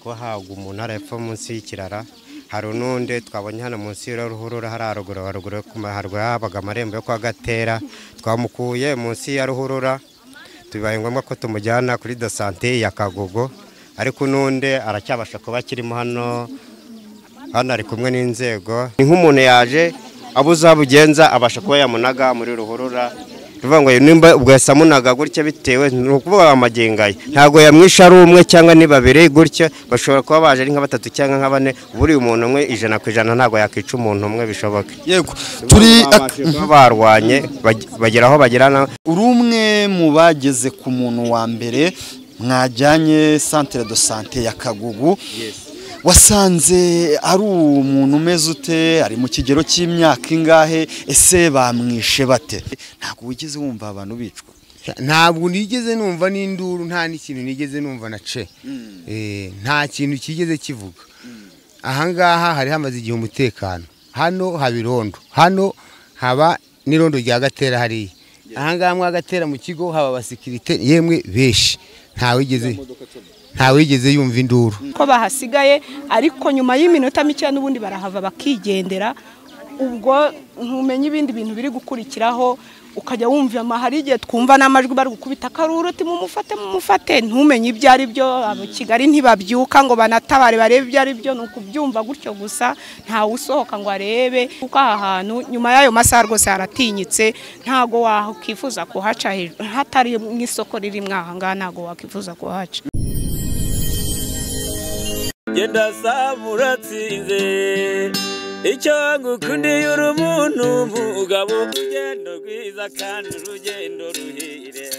kuba hagwa umuntu arepfo munsi y'ikirara. Hari n'undi twabonye hano munsi y'uruhurura hari haruguru haruguru habaga amarembo yo kwa Gatera, twamukuye munsi ya ruhurura, tubibaye ngombwa ko tumujyana kuri de sante ya Kagugu, ariko n'undi aracyabasha kuba akirimo hano hano ari kumwe n'inzego. Ni nk'umuntu yaje abuza bugenza abasha kuba yamunaga muri ruhurura, tuvuga ngo nimba ubwo yasamunaga gutya bitewe nukuvuga amagengaye ntago yamwisha ari umwe cyangwa ni babiri gutya, bashobora kuba baje ari nka batatu cyangwa nka bane. Buri umuntu umwe 100% ntago yakica umuntu umwe bishoboke. Yego turi barwanye bagera aho bagirana. Uri umwe mu bageze ku muntu wa mbere mwajyanye centre de santé ya Kagugu. Wasanze ari umuntu umeze ute? Ari mu kigero cy'imyaka ingahe? Ese bamwishe bate? Ntabwo wigeze wumva abantu bicwa? Ntabwo nigeze numva n'induru, nta n'ikintu nigeze numva na ce. Nta kintu kigeze kivuga. Ahangaha hari hamaze igihe umutekano. Hano haba irondo, hano haba n'irondo rya Gatera hariya. Ahangaha mwa Gatera mu kigo haba abasekirite yemwe benshi. Ntawigeze yumva induru ko bahasigaye, ariko nyuma y'iminota mike n'ubundi barahava bakigendera. Ubwo ntumenye ibindi bintu biri gukurikiraho, ukajya wumva amahari igihe twumva n'amajwi bari gukubita karuru ati mumufate mumufate, ntumenye ibyo ari byo. Abo Kigali ntibabyuka ngo banatabare barebe ibyo ari byo, nukubyumva gutyo gusa, ntawe usohoka ngo arebe. Kuko aha hantu nyuma y'ayo masaha rwose haratinyitse, ntago wakwifuza kuhaca hatari mu isoko riri mwaha ngaha, ntago wakwifuza kuhaca. Genda samuratsinze icyo ngukundiye uri umuntu mugabo, urugendo rwiza kandi urugendo ruhire.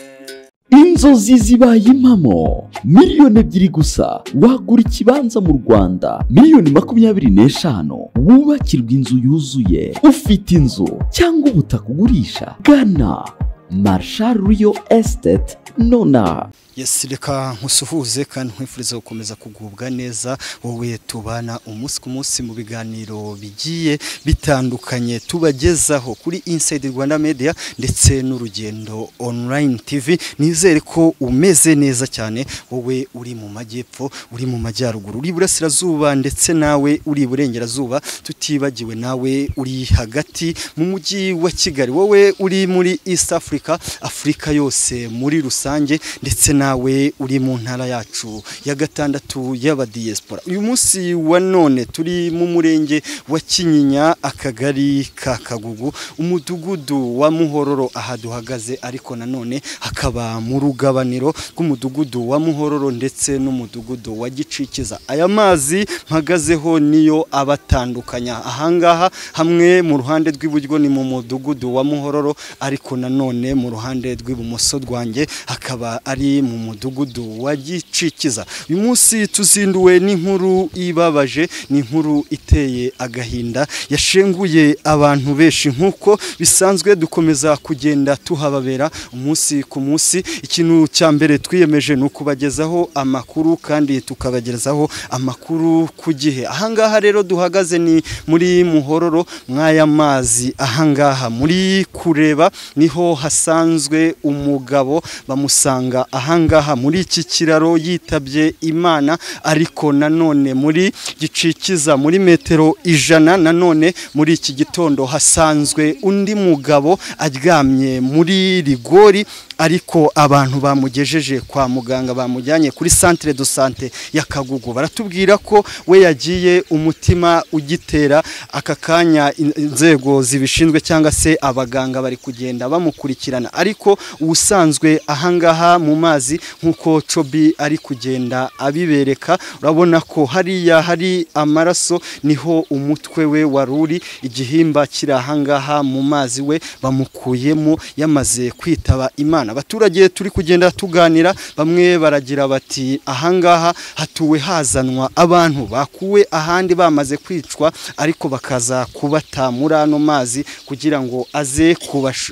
Inzozi zibaye impamo, 2 miliyoni gusa wagura ikibanza mu Rwanda, 25 miliyoni wubakirwa inzu yuzuye. Ufite inzu cyangwa ubutaka ugurisha, gana Marshal Real Estate nona. Yes, reka nkusuhuze kandi nkwifuriza gukomeza kugubwa neza, wowe tubana umunsi ku munsi mu biganiro bigiye bitandukanye tubagezaho kuri Inside Rwanda Media ndetse n'Urugendo Online TV. Nizere ko umeze neza cyane, wowe uri mu majyepfo, uri mu majyaruguru, uri burasirazuba ndetse nawe uri iburengerazuba, tutibagiwe nawe uri hagati mu mujyi wa Kigali, wowe uri muri East Africa, Afrika yose muri rusange, ndetse nawe uri mu ntara yacu ya gatandatu y'abadiaspora. Uyu munsi wa none turi mu murenge wa Kinyinya, akagari ka Kagugu, umudugudu wa Muhororo aha duhagaze, ariko nanone hakaba mu rugabaniro rw'umudugudu wa Muhororo ndetse n'umudugudu wa Gicikiza. Aya mazi mpagazeho niyo abatandukanya. Ahangaha hamwe mu ruhande rw'iburyo ni mu mudugudu wa Muhororo, ariko nanone mu ruhande rw'ibumoso rwanjye hakaba ari mu mudugudu wa Gicikiza. Uyu munsi tuzinduwe n'inkuru ibabaje, ni inkuru iteye agahinda yashenguye abantu benshi. Nk'uko bisanzwe dukomeza kugenda tuhababera umunsi ku munsi. Ikintu cya mbere twiyemeje ni ukubagezaho amakuru kandi tukabagezaho amakuru ku gihe. Ahangaha rero duhagaze ni muri Muhororo, mw'aya mazi ahangaha muri kureba niho hasanzwe umugabo, bamusanga ahangaha muri iki kiraro yitabye Imana. Ariko nanone muri Gicikiza muri metero 100 nanone muri iki gitondo hasanzwe undi mugabo aryamye muri rigori, ariko abantu bamugejeje kwa muganga, bamujyanye kuri centre de santé ya Kagugu, baratubwira ko we yagiye umutima ugitera. Aka kanya inzego zibishinzwe cyangwa se abaganga bari kugenda bamukurikirana, ariko ubusanzwe ahangaha mu mazi nk'uko Cobi ari kugenda abibereka, urabona ko hariya hari amaraso, niho umutwe we waruri, igihimba kiri ahangaha mu mazi, we bamukuyemo yamaze kwitaba Imana. Abaturage turi kugenda tuganira bamwe baragira bati ahangaha hatuwe hazanwa abantu bakuwe ahandi bamaze kwicwa, ariko bakaza kubata muri ano mazi kugira ngo aze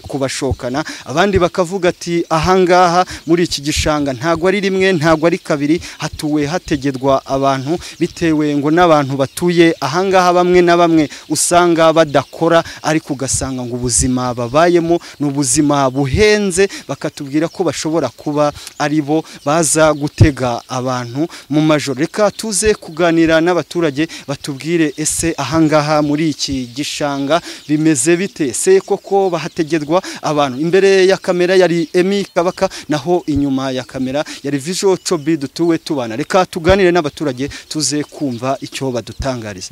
kubashokana. Abandi bakavuga ati ahangaha muri iki gishanga gishanga ntago ari rimwe, ntago ari kabiri, hatuwe hategerwa abantu bitewe ngo n'abantu batuye ahangaha bamwe na bamwe usanga badakora, ariko ugasanga ngo ubuzima babayemo ni ubuzima buhenze, bakatubwira ko bashobora kuba ari bo baza gutega abantu mu majoro. Reka tuze kuganira n'abaturage batubwire ese ahangaha muri iki gishanga bimeze bite, se koko bahategerwa abantu. Imbere ya kamera yari Emi Kabaka, naho inyuma ya kamera yari Vijo Chobi dutuwe tubana. Reka tuganire n'abaturage tuze kumva icyo badutangariza.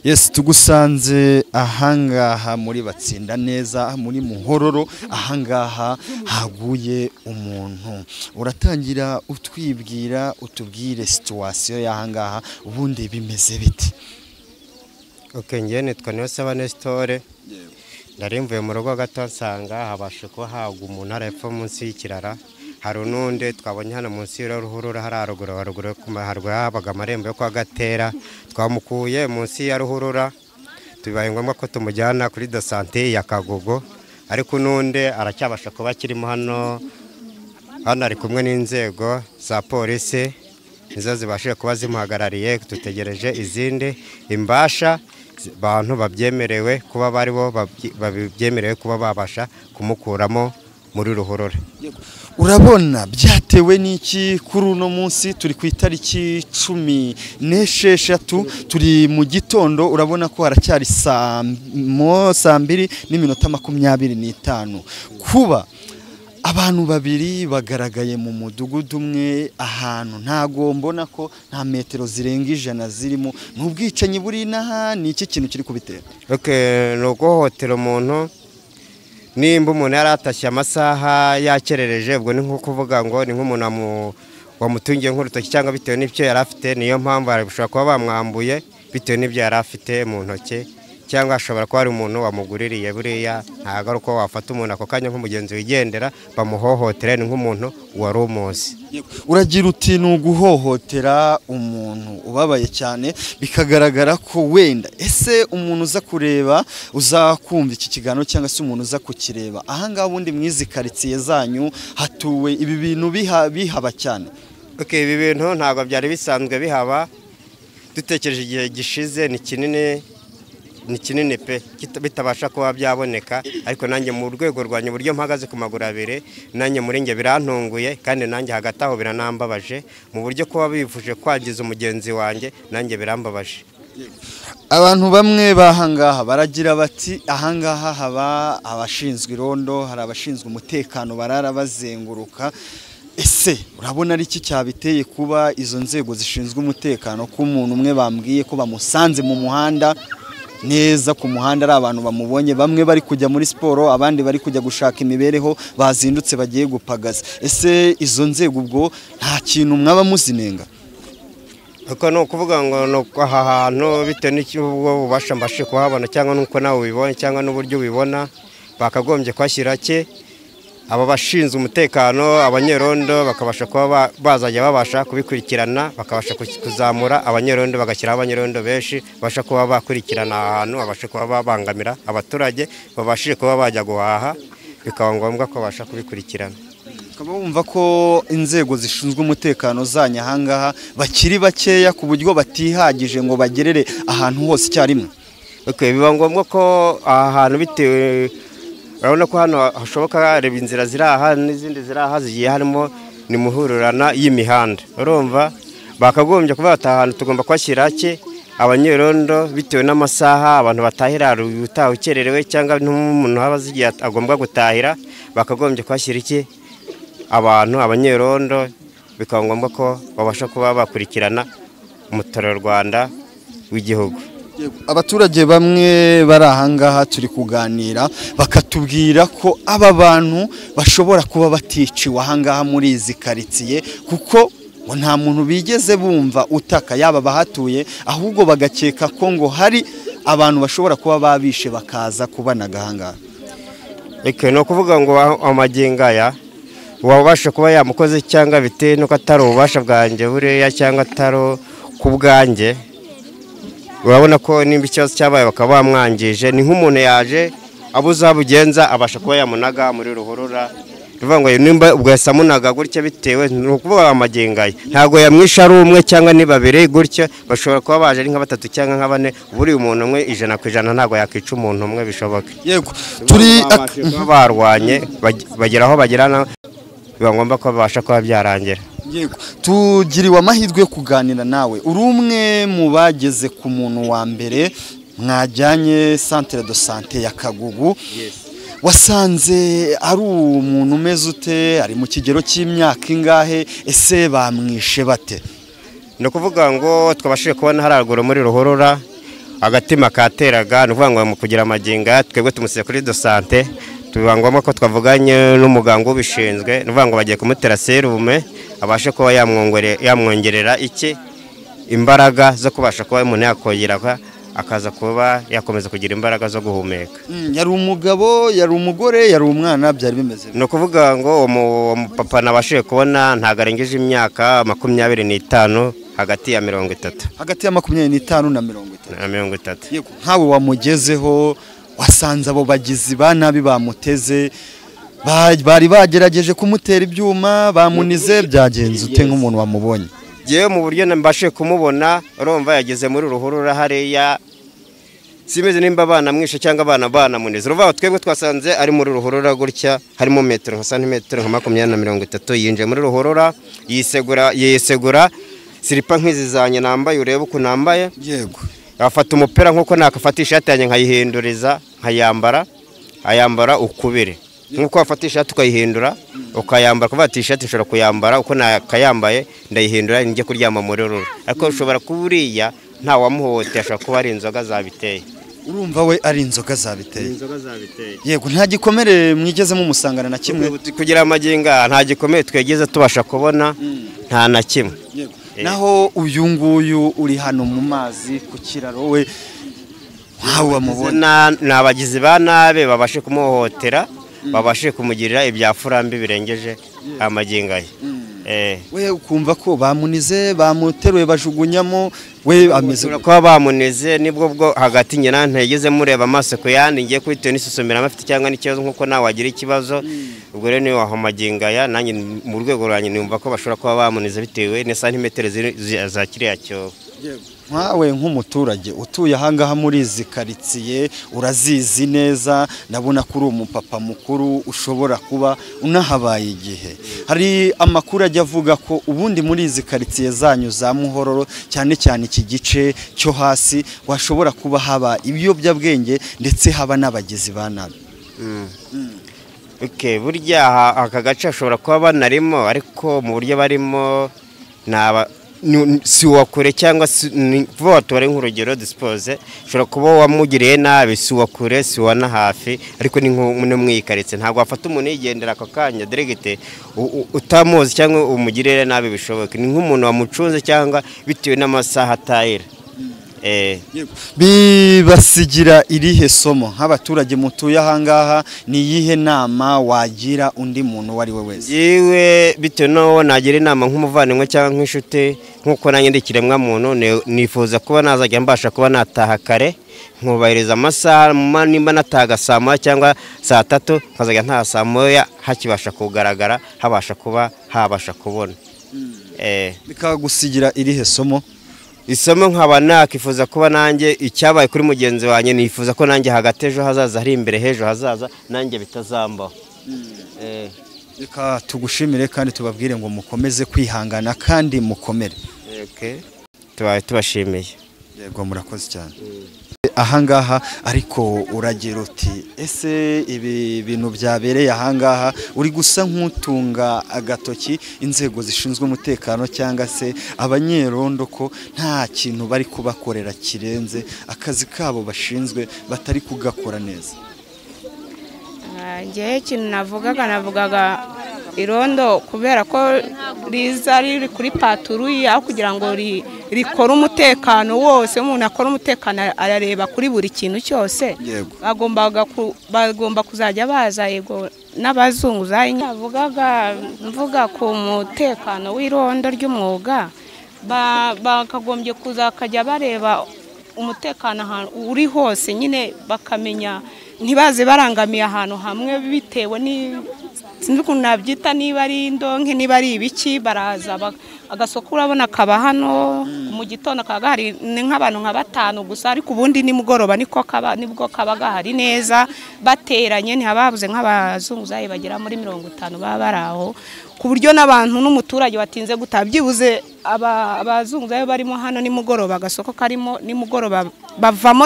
Yes, tugusanze ahangaha muri Batsinda neza muri Muhororo, ahangaha haguye umuntu. Uratangira utwibwira, utubwire situation y'ahangaha ubundi bimeze bite? Okay, ngiye nitwa Niyonsaba Nestor. Nari mvuye mu rugo gato nsanga habashe kuba hagwa umuntu arepfo munsi y'ikirara. Hari n'undi twabonye hano munsi y'uruhurura hari haruguru habaga amarembo yo kwa Gatera, twamukuye munsi ya ruhurura, bibaye ngombwa ko tumujyana kuri de sante ya Kagogo, ariko n'undi aracyabasha kuba akirimo hano. Hano ari kumwe n'inzego za polisi nizo zibashije kuba zimuhagarariye, dutegereje izindi imbasha bantu babyemerewe kuba baribo babyemerewe kuba babasha kumukuramo muri ruhurura. Urabona byatewe n'iki kuri uno munsi turi ku itariki 16 turi mu gitondo, urabona ko haracyari saa 2:25 kuba abantu babiri bagaragaye mu mudugudu umwe ahantu ntago mbona ko nta metero zirenga 100 zirimo. N'ubwicanyi buri naha, ni iki kintu kiri kubitera? Okay, no guhohotera umuntu nimba umuntu yaratashye amasaha yakerereje, ubwo ni nko kuvuga ngo ni nk'umuntu wamutungiye nk'urutoki cyangwa bitewe n'ibyo yari afite, niyo mpamvu bashobora kuba bamwambuye bitewe n'ibyo yari afite mu ntoki, cyangwa ashobora kuba ari umuntu wamuguririye. Buriya ntabwo ari uko wafata umuntu ako kanya nk'umugenzi wigendera bamuhohotera, ni nk'umuntu wari umuzi. Uragira uti ni uguhohotera umuntu ubabaye cyane, bikagaragara ko wenda ese umuntu uza kureba uza kumva iki kiganiro cyangwa se umuntu uza kukireba ahangaha ubundi mwizi karitsiye zanyu hatuwe ibi bintu bihaba cyane? Okay, ibi bintu ntabwo byari bisanzwe bihaba, dutekereje igihe gishize ni kinini, ni kinini pe, bitabasha kuba byaboneka, ariko nanjye mu rwego rwanjye uburyo mpagaze ku maguru abiri nanjye muri nge birantunguye, kandi nanjye hagati aho biranambabaje mu buryo kuba bivuje kwangiza umugenzi wanjye nanjye birambabaje. Abantu bamwe bahangaha baragira bati ahangaha haba abashinzwe irondo, hari abashinzwe umutekano barara bazenguruka. Ese urabona ari iki cyabiteye kuba izo nzego zishinzwe umutekano ko umuntu umwe bambwiye ko bamusanze mu muhanda neza ku muhanda ari abantu bamubonye, bamwe bari kujya muri siporo abandi bari kujya gushaka imibereho bazindutse bagiye gupagaza? Ese izo nzego ubwo nta kintu mwaba muzinenga? Uko ni ukuvuga ngo aha hantu bitewe n'ubwo bubasha mbashe kuhabona cyangwa nuko nawe ubibonye cyangwa n'uburyo ubibona, bakagombye kuhashyira ke aba bashinzwe umutekano abanyerondo bakabasha kuba bazajya babasha kubikurikirana, bakabasha kuzamura abanyerondo, bagashyiraho abanyerondo benshi basha kuba bakurikirana ahantu, babasha kuba babangamira abaturage babashije kuba bajya guhaha, bikaba ngombwa ko babasha kubikurikirana. Ukaba wumva ko inzego zishinzwe umutekano zanyu ahangaha bakiri bakeya ku buryo batihagije ngo bagerere ahantu hose icyarimwe? Okay, biba ngombwa ko aha hantu bitewe urabona ko hano hashoboka reba inzira ziri aha n'izindi ziri aha zigiye harimo ni muhururana y'imihanda, urumva bakagombye kuba ahantu tugomba kuhashyira ke abanyerondo bitewe n'amasaha abantu batahira, utaha ukererewe cyangwa n'umuntu aba azi agomba gutahira, bakagombye kuhashyira iki abantu abanyerondo, bikaba ngombwa ko babasha kuba bakurikirana umuturarwanda w'igihugu. Abaturage bamwe bari ahangaha turi kuganira bakatubwira ko aba bantu bashobora kuba baticiwe ahangaha muri izi karitsiye, kuko ngo nta muntu bigeze bumva utaka yaba bahatuye, ahubwo bagakeka ko ngo hari abantu bashobora kuba babishe bakaza kubanaga ahangaha. Eke no kuvuga ngo amagingo aya wabasha kuba yamukoze cyangwa bitewe nuko atari ububasha bwanjye buriya cyangwa atari ku bwanjye, urabona ko nimba ikibazo cyabaye bakaba bamwangije, ni nk'umuntu yaje abuze aho abugenza abasha kuba yamunaga muri ruhurura Bivuga ngo nimba ubwo yasamunaga gutya bitewe nukuvuga amagengaye ntago yamwisha ari umwe cyangwa ni babiri gutya, bashobora kuba baje ari nka batatu cyangwa nka bane. Buri umuntu umwe 100% ntago yakica umuntu umwe bishoboka. Yego, turi barwanye bagera aho bagerana, biba ngombwa ko babasha kuba byarangira. Yego, tugiriwe amahirwe yo kuganira nawe, uri umwe mu bageze ku muntu wa mbere mwajyanye centre de santé ya Kagugu. Wasanze ari umuntu umeze ute? Ari mu kigero cy'imyaka ingahe? Ese bamwishe bate? Ni ukuvuga ngo twabashije kubona haraguru muri ruhurura agatima kateraga, ni ukuvuga ngo mu kugira amaginga twebwe tumusize kuri de santé, tubiba ngombwa ko twavuganye n'umuganga ubishinzwe, ni ukuvuga ngo bagiye kumutera serume abashe kuba yamwongerera iki imbaraga zo kubasha kuba umuntu yakongera akaza kuba yakomeza kugira imbaraga zo guhumeka. Yari umugabo, yari umugore, yari umwana, byari bimeze? Ni ukuvuga ngo umupapa nabashije kubona ntago arengeje imyaka 25, hagati ya 30. Hagati ya 25 na 30. Na 30. Yego, nkawe wamugezeho wasanze abo bagizi ba nabi bamuteze, bari bagerageje kumutera ibyuma, bamunize, byagenze ute nk'umuntu wamubonye? Jewe mu buryo mbashe kumubona, urumva yageze muri ruhurura hariya, simeze nimba abana mwishe cyangwa abana banamunize. Urumva twebwe twasanze ari muri ruhurura gutya, harimo metero nka santimetero nka 20 na 30, yinjiye muri ruhurura yisegura siripa nk'izi zanye nambaye, urebe uko nambaye. Yego, afata umupira nkuko nakafata ishati yanjye nkayihinduriza nkayambara, ayambara ukubire nkuko wafata ishati ukayihindura ukayambara, kuva ati ishati nshobora kuyambara uko nakayambaye ndayihindura njye kuryama muri ruru, ariko ushobora kuba uriya nta wamuhohoteye, ashobora kuba ari inzoga zabiteye. Urumva we ari inzoga zabiteye. Inzoga zabiteye. Yego, nta gikomere mwigeze mumusangana na kimwe? Kugira amaginga nta gikomere twegeze tubasha kubona, nta na kimwe. Yego. Naho uyu nguyu uri hano mu mazi ku kiraro we nkawe wamubona? Ni abagizi ba nabi babashe kumuhohotera, babashe kumugirira ibyafurambi birengeje amaginga ye. We ukumva ko bamunize, bamuteruye bajugunyamo, we ameze ko bamunize nibwo bwo hagati nyina ntegeze mureba amaso ku yandi, ngiye kwitewe n'isuzumira afite cyangwa n'ikibazo nkuko nawe wagira ikibazo. Ubwo rero niwe waho maginga ya nanjye mu rwego rwanjye numva ko bashobora kuba bamunize bitewe na santimetero za kiriya cyobo. Nkawe nk'umuturage utuye ahangaha muri izi karitsiye urazizi neza, ndabona ko uri umupapa mukuru ushobora kuba unahabaye igihe. Hari amakuru ajya avuga ko ubundi muri izi karitsiye zanyu za Muhororo, cyane cyane iki gice cyo hasi, washobora kuba haba ibiyobyabwenge ndetse haba n'abagizi ba nabi. Okay, burya aka gace ashobora kuba banarimo, ariko mu buryo barimo naba si uwakure cyangwa vuba watore nk'urugero dispose, ushobora kuba wamugiriye nabi, si uwakure si uwa na hafi, ariko ni nk'umwikaritse, ntabwo wafata umuntu yigendera ako kanya diregite utamuzi cyangwa umugirire nabi bishoboke, ni nk'umuntu wamucunze cyangwa bitewe n'amasaha atahira. Bibasigira irihe somo nk'abaturage mutuye ahangaha? Ni iyihe nama wagira undi muntu uwo ari we wese? Yewe bitewe n'uwo nagira inama nk'umuvandimwe cyangwa nk'inshuti, nk'uko nanjye ndi ikiremwa muntu, nifuza kuba nazajya mbasha kuba nataha kare, nkubahiriza amasaha, nimba natahaga saa 1 cyangwa saa 3 nkazajya ntaha saa 1 hakibasha kugaragara, habasha kuba habasha kubona. Bikagusigira irihe somo? Isomo nkaba nakifuza kuba nanjye icyabaye kuri mugenzi wanjye, nifuza ko nanjye hagati ejo hazaza hari imbere hejo hazaza nanjye bitazambaho. Reka tugushimire kandi tubabwire ngo mukomeze kwihangana kandi mukomere. Okay, tubaye tubashimiye. Yego, murakoze cyane. Ahangaha ariko uragira uti ese ibi bintu byabereye ahangaha, uri gusa nk'utunga agatoki inzego zishinzwe umutekano cyangwa se abanyerondo ko nta kintu bari kubakorera kirenze akazi kabo bashinzwe, batari kugakora neza? Njyewe ikintu navugaga irondo kubera ko riza riri kuri paturuye, aho kugira ngo rikore umutekano wose, umuntu akora umutekano arareba kuri buri kintu cyose. Bagomba kuzajya baza yego n'abazunguzayi. Navugaga mvuga ku mutekano w'irondo ry'umwuga, bakagombye kuzakajya bareba umutekano ahantu uri hose nyine, bakamenya ntibaze barangamiye ahantu hamwe bitewe Sinzi ukuntu nabyita, niba ari indonke niba ari ibiki, baraza agasoko urabona kaba hano mu gitondo kaba gahari nk'abantu nka 5 gusa, ariko ubundi nimugoroba niko kaba, nibwo kaba gahari neza bateranye, ntihababuze nk'abazunguzayi bagera muri 50 baba bari aho, ku buryo n'abantu n'umuturage batinze gutaha byibuze abazunguzayi barimo hano nimugoroba, agasoko karimo nimugoroba bavamo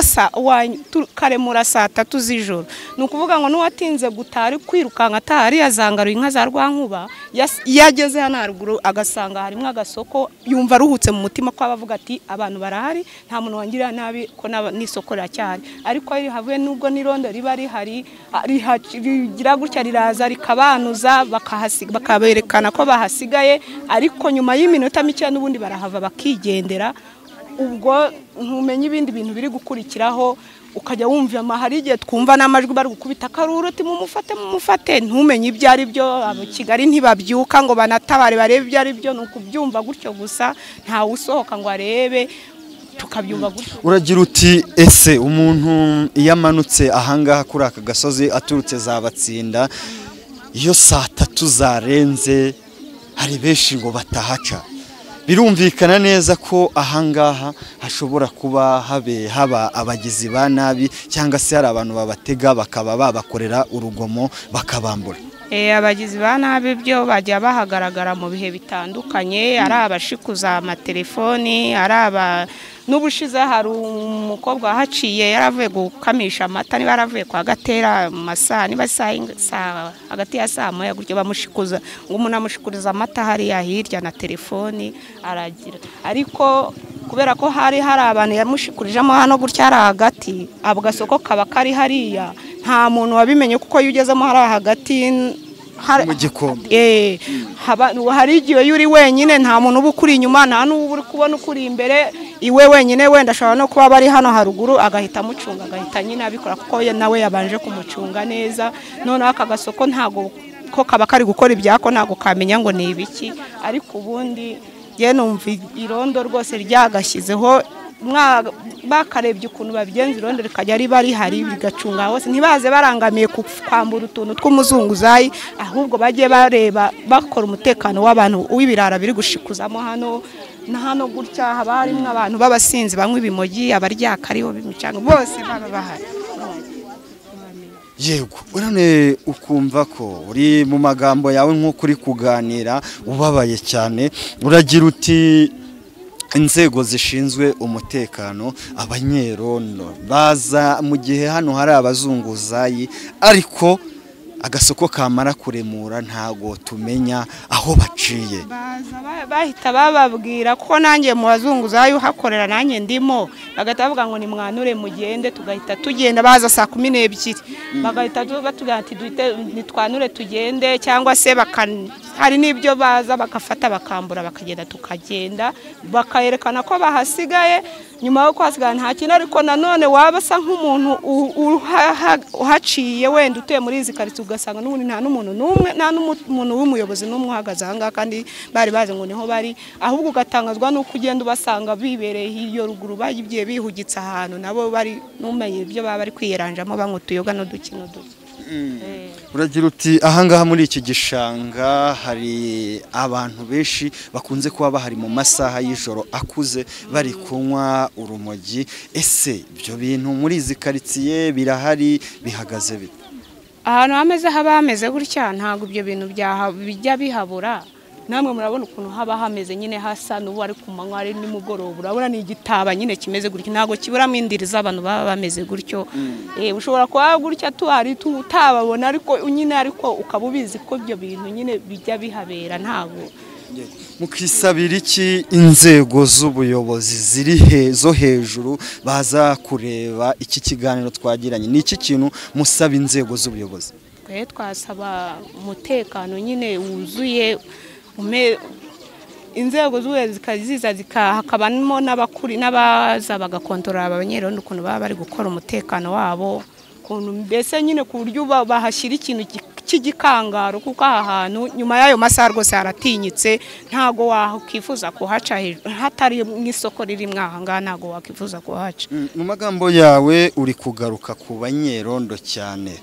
karemura saa 3 z'ijoro. Ni ukuvuga ngo n'uwatinze gutaha ari kwirukanka atahari yazangaruye inka za Rwankuba, yageze hano haruguru agasanga harimo agasoko, yumva aruhutse mu mutima ko abavuga ati abantu barahari nta muntu wangirira nabi ko n'isoko riracyahari. Ariko iyo havuye nubwo n'irondo riba rihari rigira gutya riraza rikabanuza bakaberekana ko bahasigaye, ariko nyuma y'iminota mike n'ubundi barahava bakigendera. Ubwo ntumenye ibindi bintu biri gukurikiraho, ukajya wumva hari igihe twumva n'amajwi bari gukubita akaruru ati mumufate mumufate, ntumenye ibyo ari byo. Abo Kigali ntibabyuka ngo banatabare barebe ibyo ari byo, ni ukubyumva gutyo gusa, ntawe usohoka ngo arebe, tukabyumva gutyo. Uragira uti ese umuntu iyo amanutse ahangaha kuri aka gasozi aturutse za Batsinda, iyo saa 3 zarenze hari benshi ngo batahaca, birumvikana neza ko ahangaha hashobora kuba haba abagizi ba nabi cyangwa se hari abantu babatega bakaba babakorera urugomo bakabambura. Abagizi ba nabi byo bajya bahagaragara mu bihe bitandukanye, ari abashikuza amatelefoni, ari aba n'ubushize hari umukobwa wahaciye yaravuye gukamisha amata, niba yaravuye kwa Gatera mu masaha niba saa hagati ya saa 1 gutyo, bamushikuza ngo umuntu amushikuriza amata hariya hirya na telefoni aragira, ariko kubera ko hari abantu yamushikurijemo hano gutya ari hagati, abo gasoko kaba kari hariya nta muntu wabimenye, kuko iyo ugezemo hari hagati mu gikombe hari igihe iyo uri wenyine nta muntu uba ukuri inyuma, nta n'uba uri kubona ukuri imbere, iwe wenyine wenda ashobora no kuba bari hano haruguru agahita amucunga, agahita nyine abikora kuko nawe yabanje kumucunga neza. Noneho aka gasoko ntago ko kaba kari gukora ibyako, ntago kamenya ngo ni ibiki, ariko ubundi ye numva irondo rwose ryagashyizeho, bakarebye ukuntu babigenza irondo rikajya riba rihari rigacunga hose, ntibaze barangamiye kwambura utuntu tw'umuzunguzayi, ahubwo bajye bareba bakora umutekano w'abantu w'ibirara biri gushikuzamo hano na hano gutya. Haba harimo abantu b'abasinzi banywa ibimogi, abaryakariho b'imicanga, bose baba bahari. Yego, urane ukumva ko uri mu magambo yawe nk'uko uri kuganira ubabaye cyane, uragira uti inzego zishinzwe umutekano abanyerondo baza mu gihe hano hari abazunguzayi, ariko agasoko kamara kuremura ntago tumenya aho baciye. Baza bahita bababwira ko nanjye mu bazunguzayi uhakorera nanjye ndimo, bagahita bavuga ngo nimwanure mugende, tugahita tugenda. Baza saa 12 bagahita batubwira ati nitwanure tugende, cyangwa se hari n'ibyo baza bakafata bakambura bakagenda, tukagenda bakayerekana ko bahasigaye. Nyuma yo kuhasigara nta kintu, ariko nanone waba asa nk'umuntu uhaciye wenda utuye muri izi karitsiye, ugasanga n'ubundi nta n'umuntu n'umwe, nta n'umuntu w'umuyobozi n'umwe uhagaze aha ngaha, kandi bari bazi ngo niho bari, ahubwo ugatangazwa n'uko ugenda ubasanga bibereye iyo ruguru bagiye bihugitse ahantu, nabo bari n'umenye ibyo baba bari kwiyeranjamo banywa utuyoga n'udukino duke. Uragira uti ahangaha muri iki gishanga hari abantu benshi bakunze kuba bahari mu masaha y'ijoro akuze bari kunywa urumogi, ese ibyo bintu muri izi karitsiye birahari bihagaze bite? Ahantu hameze haba hameze gutya ntabwo ibyo bintu bijya bihabura, namwe murabona ukuntu haba hameze nyine hasa n'ubu ari ku manywa ari nimugoroba, urabona ni igitaba nyine kimeze gutyo, ntabwo kiburamo indiri z'abantu baba bameze gutyo. Ushobora kuba gutya tuhari tutababona, ariko nyine ariko ukaba ubizi ko ibyo bintu nyine bijya bihabera. Ntabwo mukisabira iki inzego z'ubuyobozi ziri zo hejuru baza kureba iki kiganiro twagiranye? Ni iki kintu musaba inzego z'ubuyobozi? Twe twasaba umutekano nyine wuzuye, inzego z'ubuyobozi ziza hakabamo n'abakuri n'abaza bagakontorora abanyerondo ukuntu baba bari gukora umutekano wabo, ukuntu mbese nyine ku buryo bahashyira ikintu cy'igikangaro, kuko aha hantu nyuma y'ayo masaha rwose haratinyitse, ntago wakwifuza kuhaca hatari mu isoko riri mwaha ngaha, ntago wakwifuza kuhaca. Mu magambo yawe uri kugaruka ku banyerondo cyane,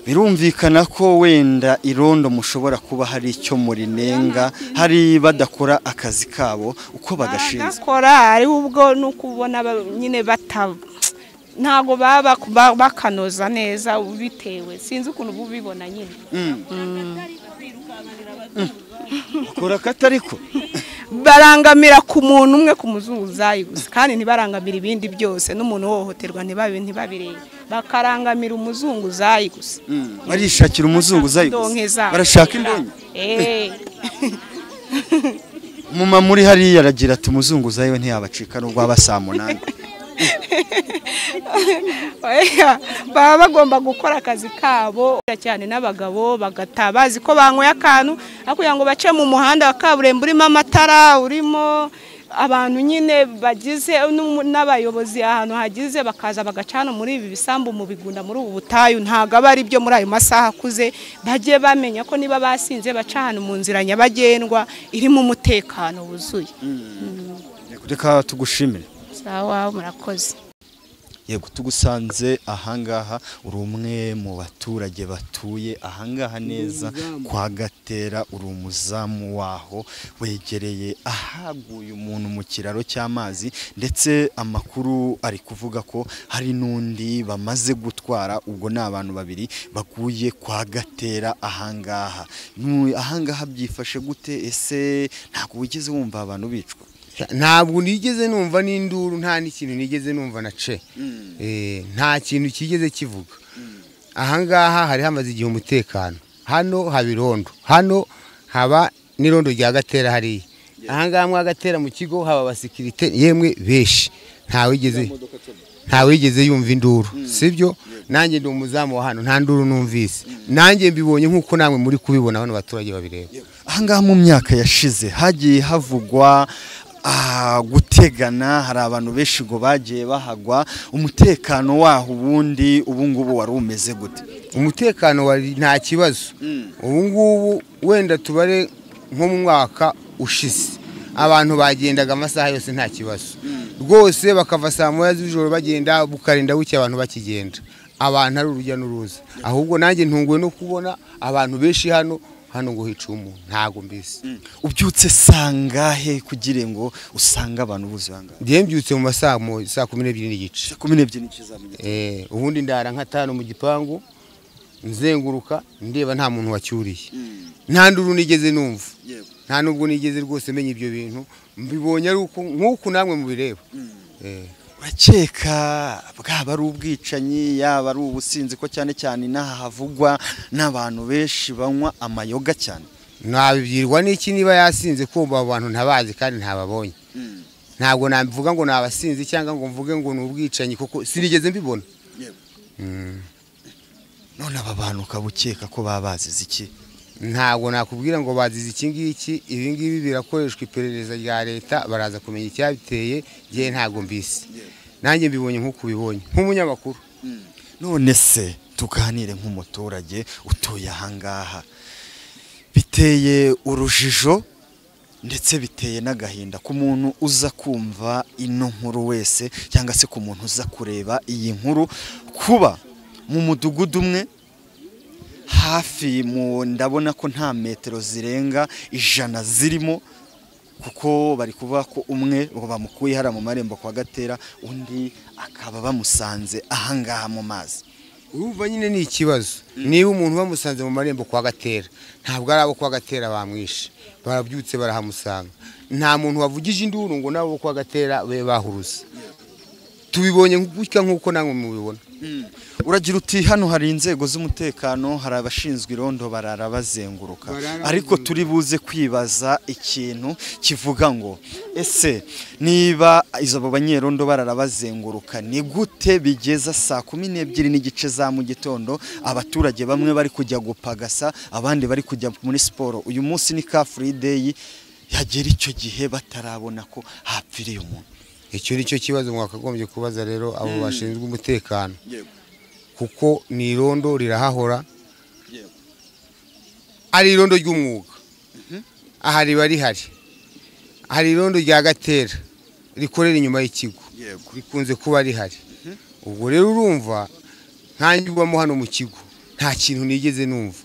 Birumvikana ko wenda irondo mushobora kuba hari icyo murinenga, hari badakora akazi kabo uko bagashinzwe. Bagakora ari ubwo nukubona nyine ntago baba bakanoza neza bitewe sinzi ukuntu bubibona nyine. Bakora katariko barangamira ku muntu umwe ku muzunguzayi gusa, kandi ntibarangamira ibindi byose, n'umuntu wohoterwa ntibabirebe, bakarangamira umuzunguzayi gusa. Barishakira umuzunguzayi gusa, barashaka indonke. Muma muri hariya aragira ati umuzunguzayi we ntiyabacika nubwo aba saa 8. Baba bagomba gukora akazi kabo cyane, n'abagabo bagataha bazi ko banyweye akantu, kugira ngo bace mu muhanda wa kaburimbo urimo amatara, urimo abantu nyine bagize n'abayobozi ahantu hagize, bakaza bagacana muri ibi bisambu mu bigunda muri ubu butayu. Ntago aba ari byo muri ayo masaha akuze, bajye bamenya ko niba basinze baca ahantu mu nzira nyabagendwa irimo umutekano wuzuye. Reka tugushimire. Sawa, murakoze. Yego, tugusanze ahangaha uri umwe mu baturage batuye ahangaha neza kwa Gatera, uri umuzamu waho, wegereye ahaguye umuntu mu kiraro cy'amazi, ndetse amakuru ari kuvuga ko hari n'undi bamaze gutwara. Ubwo ni abantu babiri baguye kwa Gatera ahangaha. Ahangaha byifashe gute? Ese ntabwo wigeze wumva abantu bicwa? Ntabwo nigeze numva n'induru, nta n'ikintu nigeze numva na ce. Nta kintu kigeze kivuga. Ahangaha hari hamaze igihe umutekano. Hano haba irondo, hano haba n'irondo rya Gatera hariya. Ahangaha mwa Gatera mu kigo haba abasekirite yemwe benshi, ntawigeze yumva induru, sibyo? Nanjye ndi umuzamu wa hano, nta nduru numvise. Nanjye mbibonye nkuko namwe muri kubibona hano baturage babireba. Ahangaha mu myaka yashize hagiye havugwa gutegana, hari abantu benshi ngo bagiye bahagwa. Umutekano waho ubundi ubu ngubu wari umeze gute? Umutekano wari nta kibazo. Ubu ngubu wenda tubare nko mu mwaka ushize abantu bagendaga amasaha yose nta kibazo rwose, bakava saa 1 z'ijoro bagenda bukarinda bucya abantu bakigenda, abantu ari urujya n'uruza. Ahubwo nanjye ntunguwe no kubona abantu benshi hano ngo hica umuntu, ntago mbisi. Ubyutse sangahe kugira ngo usanga abantu buzuye ahangaha? Ndiye mbyutse mu masaha saa 12:15. 12:15 za mu gitondo. Ubundi ndara nka 5 mu gipangu nzenguruka ndeba nta muntu wacyuriye. Nta nduru nigeze numva. Nta nubwo nigeze rwose menya ibyo bintu, mbibonye ari uko nkuko namwe mubireba. Urakeka bwaba ari ubwicanyi, yaba ari ubusinzi, ko cyane cyane inaha havugwa n'abantu benshi banywa amayoga cyane? Nabibwirwa n'iki niba yasinze kumva abo bantu ntabazi kandi ntababonye. Ntabwo nabivuga ngo nabasinzi cyangwa ngo mvuge ngo ni ubwicanyi, kuko sinigeze mbibona. None aba bantu ukabukeka ko baba bazize iki? Ntabwo nakubwira ngo bazize iki ngiki, ibi ngibi birakoreshwa iperereza rya leta, baraza kumenya icyabiteye. Ngiye ntabwo mbisi, nanjye mbibonye nk'uko ubibonye nk'umunyamakuru. None se tuganire nk'umuturage utuye ahangaha, biteye urujijo ndetse biteye n'agahinda ku muntu uza kumva ino nkuru wese, cyangwa se ku muntu uza kureba iyi nkuru, kuba mu mudugudu umwe hafi mu ndabona ko nta metero zirenga 100 zirimo, kuko bari kuvuga ko umwe bamukuye hara mu marembo kwa Gatera, undi akaba bamusanze ahangaha mu mazi. Urumva nyine ni ikibazo. Niba umuntu bamusanze mu marembo kwa Gatera, ntabwo ari abo kwa Gatera bamwishe, barabyutse barahamusanga. Nta muntu wavugije induru ngo nabo kwa Gatera be bahuruza. Tubibonye gutya nkuko namwe mubibona. Uragira uti hano hari inzego z'umutekano, hari abashinzwe irondo barara bazenguruka, ariko turi buze kwibaza ikintu kivuga ngo ese niba izo banyerondo barara bazenguruka, ni gute bigeza saa 12:15 za mu gitondo abaturage bamwe bari kujya gupagasa, abandi bari kujya muri siporo? Uyu munsi ni Car Free Day, yagera icyo gihe batarabona ko hapfiriye umuntu. Icyo ni cyo kibazo mwakagombye kubaza rero abo bashinzwe umutekano, kuko ni irondo rirahahora, ari irondo ry'umwuga, aha riba rihari. Hari irondo rya Gatera rikorera inyuma y'ikigo, rikunze kuba rihari. Ubwo rero urumva nkanjye ubamo hano mu kigo, Nta kintu nigeze numva.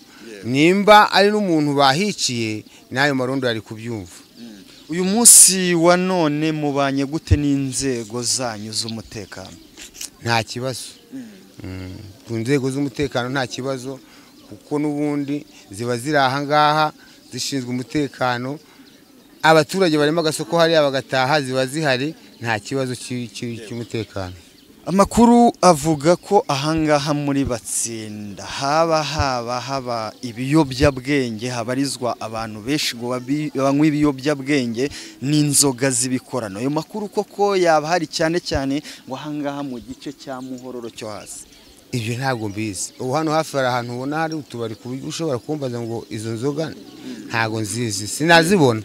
Nimba ari n'umuntu bahiciye n'ayo marondo yari kubyumva. Uyu munsi wa none mubanye gute n'inzego zanyu z'umutekano? Nta kibazo. Ku nzego z'umutekano nta kibazo, kuko n'ubundi ziba ziri aha ngaha zishinzwe umutekano. Abaturage barimo agasoko hariya bagataha, ziba zihari, nta kibazo cy'umutekano. Amakuru avuga ko ahangaha muri Batsinda haba ibiyobyabwenge, habarizwa abantu benshi ngo banywa ibiyobyabwenge n'inzoga z'ibikorano. Ayo makuru koko yaba hari cyane cyane ngo ahangaha mu gice cya Muhororo cyo hasi? Ibyo ntabwo mbizi. Ubu hano hafi hari ahantu ubona hari utubari ku buryo ushobora kumbaza ngo izo nzoga ntabwo nzizi, sinazibona.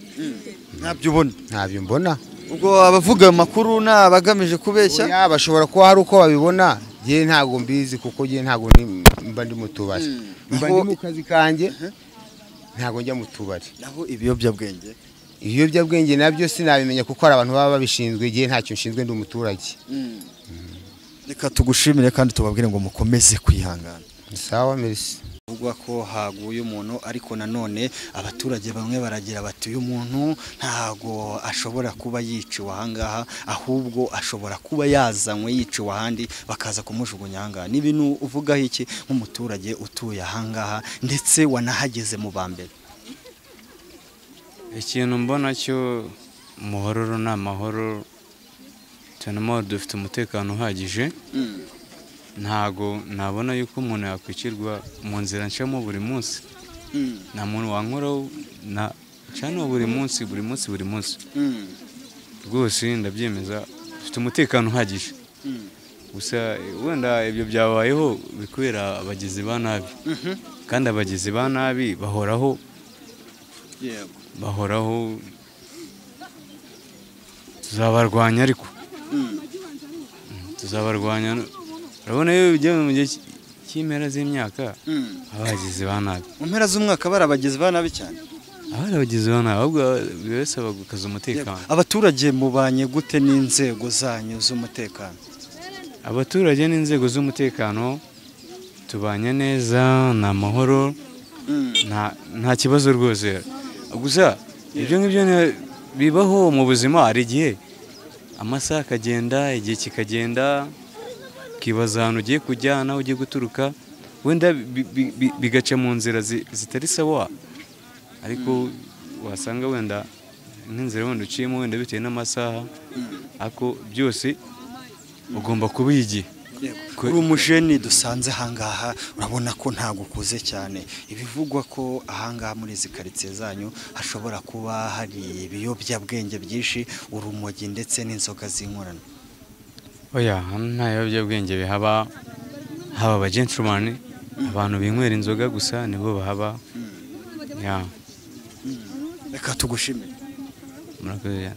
Ntabyo ubona? Ntabyo mbona. Ubwo abavuga amakuru n'abagamije kubeshya? Oya, bashobora kuba hari uko babibona, njye ntabwo mbizi kuko njye ntabwo mba ndi mu tubari. Mba ndi mu kazi kanjye, ntabwo njya mu tubari. Naho ibiyobyabwenge? Ibiyobyabwenge nabyo sinabimenya kuko hari abantu baba babishinzwe, njye ntacyo nshinzwe, ndi umuturage. Reka tugushimire kandi tubabwire ngo mukomeze kwihangana. Sawa, merci. Bivugwa ko haguye umuntu, ariko nanone abaturage bamwe baragira bati uyu muntu ntago ashobora kuba yiciwe ahangaha, ahubwo ashobora kuba yazanywe yiciwe ahandi bakaza kumujugunya ahangaha. Ni ibintu uvugaho iki nk'umuturage utuye ahangaha ndetse wanahageze mu ba mbere? Ikintu mbona cyo Muhororo ni amahoro, cyane amahoro, dufite umutekano uhagije. Ntago nabona yuko umuntu yakwicirwa mu nzira ncamo buri munsi. Nta muntu wankoraho na cano buri munsi buri munsi buri munsi. Rwose ndabyemeza, dufite umutekano uhagije. Gusa wenda ibyo byabayeho bikubera abagizi ba nabi, kandi abagizi ba nabi bahoraho. Bahoraho, tuzabarwanya, ariko tuzabarwanya. Urabona iyo bigiye mu gihe cy'impera z'imyaka abagizi ba nabi. Mu mpera z'umwaka bari abagizi ba nabi cyane. Abari abagizi ba nabi, ahubwo bibasaba gukaza umutekano. Abaturage mubanye gute n'inzego zanyu z'umutekano? Abaturage n'inzego z'umutekano tubanye neza, ni amahoro, nta kibazo rwose. Gusa ibyo ngibyo bibaho mu buzima, hari igihe amasaha akagenda, igihe kikagenda, ukibaza ahantu ugiye kujya naho ugiye guturuka, wenda bigaca mu nzira zitari sawa, ariko wasanga wenda nk'inzira wenda uciyemo wenda bitewe n'amasaha, ariko byose ugomba kubiha igihe. Uri umujeni dusanze ahangaha, urabona ko ntago ukuze cyane. Ibivugwa ko ahangaha muri izi karitsiye zanyu hashobora kuba hari ibiyobyabwenge byinshi, urumogi ndetse n'inzoga z'inkorano. Oya, nta biyobyabwenge bihaba, haba aba gentleman, abantu binywera inzoga gusa nibo bahaba. Reka tugushimire. Murakoze.